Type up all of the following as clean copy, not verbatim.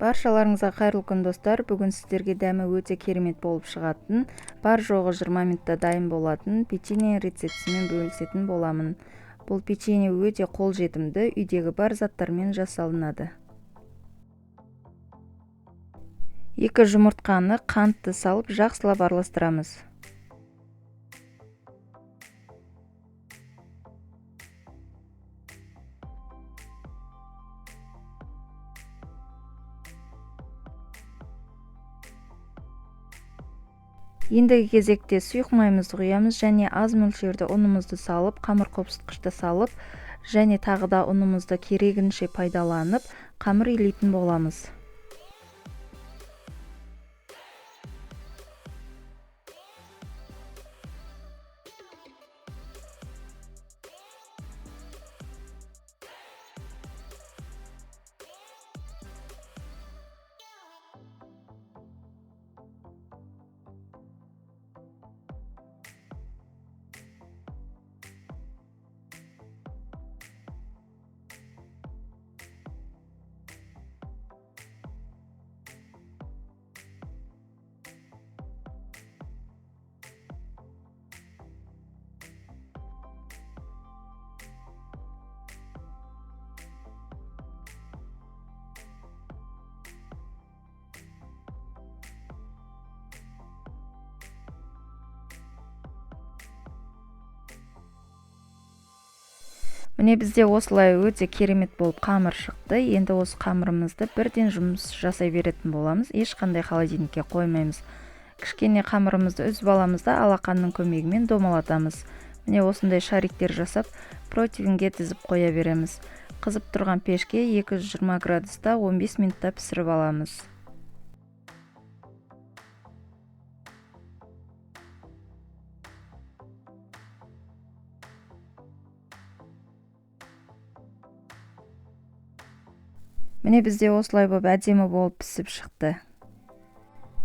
Баршаларыңызға қайырлы күн, достар. Бүгін сіздерге дәмі өте керемет болып шығатын, бар жоғы 20 минутта дайын болатын печенье рецептімен бөлісетін боламын. Бұл печенье өте қолжетімді, үйдегі бар заттармен жасалынады. 2 жұмыртқаны қантты салып жақсылап араластырамыз. Ендігі кезекте сұйық майымызды құямыз және аз мөлшерде ұнымызды салып, қамыр қопсытқышты салып, және тағы да ұнымызды керегінше пайдаланып, қамыр илейтін боламыз. Міне бізде осылай өте керемет болып қамыр шықты. Енді осы қамырымызды бірден жұмыс жасай беретін боламыз. Ешқандай холодильникке қоймаймыз. Кішкене қамырымызды үзіп аламыз да алақанның көмегімен домалатамыз. Міне осындай шариктер жасап противенге тізіп қоя береміз. Қызып тұрған пешке 220 градуста 15 минутта пісіріп аламыз. Міне бізде осылай болып әдемі болып пісіп шықты.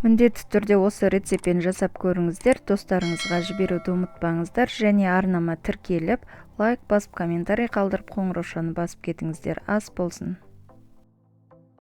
Міндетті түрде осы рецептпен жасап көріңіздер, достарыңызға жіберуді ұмытпаңыздар және арнама тіркеліп, лайк басып, комментарий қалдырып, қоңыраушаны басып кетіңіздер. Ас болсын.